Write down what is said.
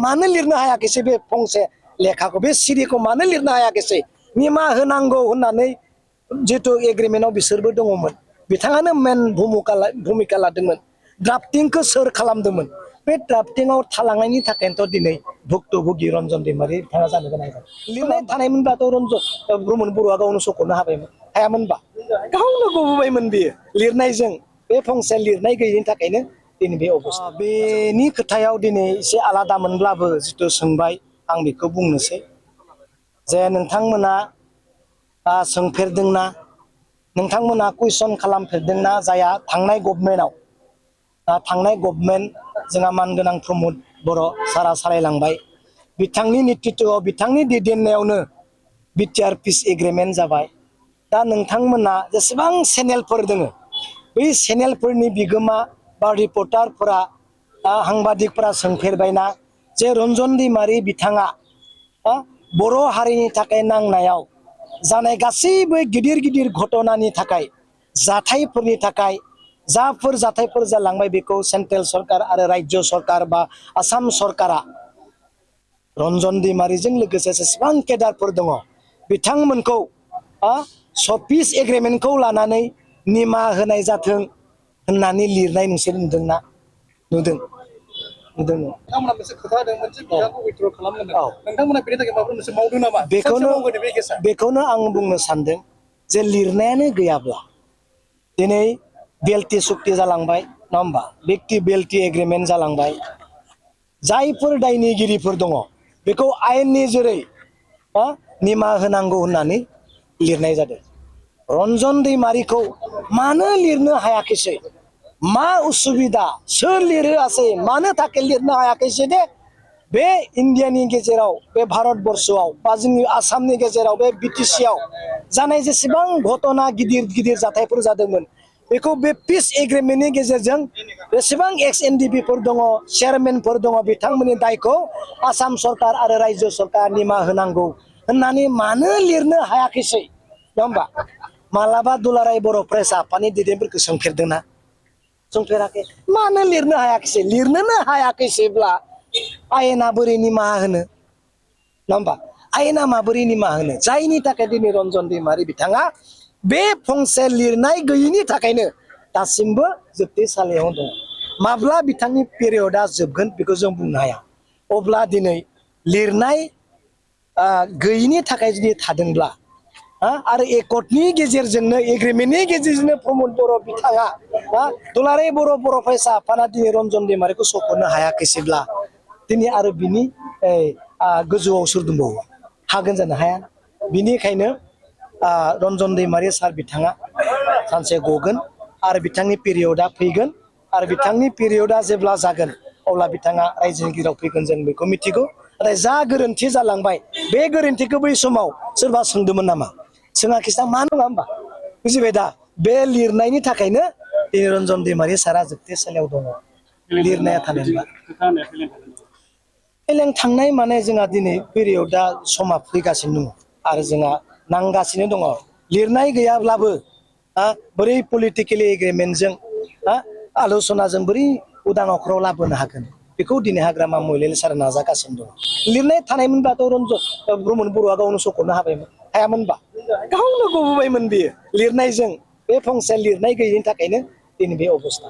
मानो लिरनो हायाखैसै बे फंसे लेखाखौ बे सिरिखौ मानो लिरनो हायाखैसै निमाहा होनांगौ होननानै जितु एग्रिमेन्टआव बिसोरबो दङमोन बिथाङानो मेन भूमिका लादोंमोन ड्राफ्टिंखौ सोर खालामदोंमोन बे ड्राफ्टिंआव थालांनायनि थाखायनोथ' दिनै भुक्तभोगि रन्जन दैमारि बिथाङा जानो गोनां जादों लिरनाय थानायमोनब्लाथ' रमन बर'आ गावनो सख'नो हायामोनबा गावनो गबोबायमोन बेयो लिरनायजों बे फंसे लिरनाय गैयैनि थाखायनो दिनै बे अबस्था बेनि खोथायाव दिनै एसे आलादामोनब्लाबो जितु सोंबाय आं बेखौ बुंनोसै जे नोंथांमोना सोंफेरदोंना नोंथांमोना कुइसन खालामफेरदोंना जाया थांनाय गभर्नमेन्ट जोंहा मानगोनां प्रमद बर' सारा सालायलांबाय बिथांनि नेतृत्वआव बिथांनि दैदेननायावनो बिटिआर पिस एग्रिमेन्ट जाबाय दा नोंथांमोना जेसेबां चेनेलफोर दङ बै चेनेलफोरनि बिगोमा बा रिपर्टारफोरा साংবাদিকफोरा सोंफेरबायना जे रन्जन दैमारि बिथाङा बर' हारिनि थाखाय नांनायाव जानाय गासैबो गिदिर गिदिर घटनानि थाखाय जाथायफोरनि थाखाय जाफोर जाथायफोर जालांबाय बेखौ सेन्ट्रेल सरकार आरो राज्य सरकार बा आसाम सरकारा रन्जन दैमारिजों लोगोसे जेसेबां केडारफोर दङ बिथांमोनखौ पिस एग्रिमेन्टखौ लानानै निमाहा होनाय जाथों होननानै लिरनाय नोंसोर नुदोंना नुदों बेखौनो आं बुंनो सानदों जे लिरनायानो गैयाब्ला दिनै बेल्टि सुक्ति जालांबाय नङा होमबा बेक्ति बेल्टि एग्रिमेन्ट जालांबाय जायफोर दायनिगिरिफोर दङ बेखौ आयेननि जेरै निमाहा होनांगौ होननानै लिरनाय जादों रन्जन दैमारिखौ मानो लिरनो हायाखैसै मा उसुबिदा सोर लिरहोआसै मानो थाखाय लिरनो हायाखैसै दे बे इन्डियानि गेजेराव बे भारतबर्षआव बा जोंनि आसामनि गेजेराव बे बिटिसिआव जानाय जेसेबां घटना गिदिर गिदिर जाथायफोर जादोंमोन बेखौ बे पिस एग्रिमेन्टनि गेजेरजों बेसेबां एक्स एनडिपिफोर दङ चेयारमेनफोर दङ बिथांमोननि दायखौ आसाम सरकार आरो राज्य सरकार निमाहा होनांगौ होननानै मानो लिरनो हायाखैसै नङा होमबा मालाबा दुलाराय बर' प्रेस आफादनि दैदेनगिरिफोरखौ सोंफेरदोंना सोंफेराखै मानो लिरनो हायाखैसै लिरनोनो हायाखैसैब्ला आयेना बोरै निमाहा होनो नङा होमबा आयेना माबोरै निमाहा होनो जायनि थाखाय दिनै रन्जन दैमारि बिथाङा बे फंसे लिरनाय गैयिनि थाखायनो दासिमबो जोबथेसालियाव दङ माब्ला बिथांनि पिरियडआ जोबगोन बेखौ जों बुंनो हाया अब्ला दिनै लिरनाय गैयिनि थाखाय जुदि थादोंब्ला आरो एकर्डनि गेजेरजोंनो एग्रिमेन्टनि गेजेरजोंनो प्रमद बर' बिथाङा दुलाराय बर' फरायसा आफादा दिनै रन्जन दैमारिखौ सख'नो हायाखैसैब्ला दिनै आरो बिनि गोजौआव सोर दंबावो हागोन जानो हाया बिनिखायनो रन्जन दैमारि सार बिथाङा सानसे गगोन आरो बिथांनि पिरियडआ फैगोन आरो बिथांनि पिरियडआ जेब्ला जागोन अब्ला बिथाङा रायजोनि गेजेराव फैगोन जों बेखौ मिथिगौ नाथाय जा गोरोन्थि जालांबाय बे गोरोन्थिखौ बै समाव सोरबा सोंदोंमोन नामा सोङाखैसा मा नङा होमबा बुजिबाय दा बे लिरनायनि थाखायनो दिनै रन्जन दैमारि सारा जोबथेसालियाव दङ लिरनाया थानायब्ला फेलें थांनाय माने जोंहा दिनै पिरियडआ समा फैगासिनो दङ आरो जोंहा नांगासिनो दङ लिरनाय गैयाब्लाबो बोरै पलिटिकेलि एग्रिमेन्टजों आल'सनाजों बोरै उदां अख्राव लाबोनो हागोन बेखौ दिनै हाग्रामा महिलारि सारा नाजागासिनो दङ लिरनाय थानायमोनब्लाथ' रमन बर'आ गावनो सख'नो हायामोनबा गावनो गबोबायमोन बेयो लिरनायजों बे फंसे लिरनाय गैयैनि थाखायनो दिनै बे अबस्था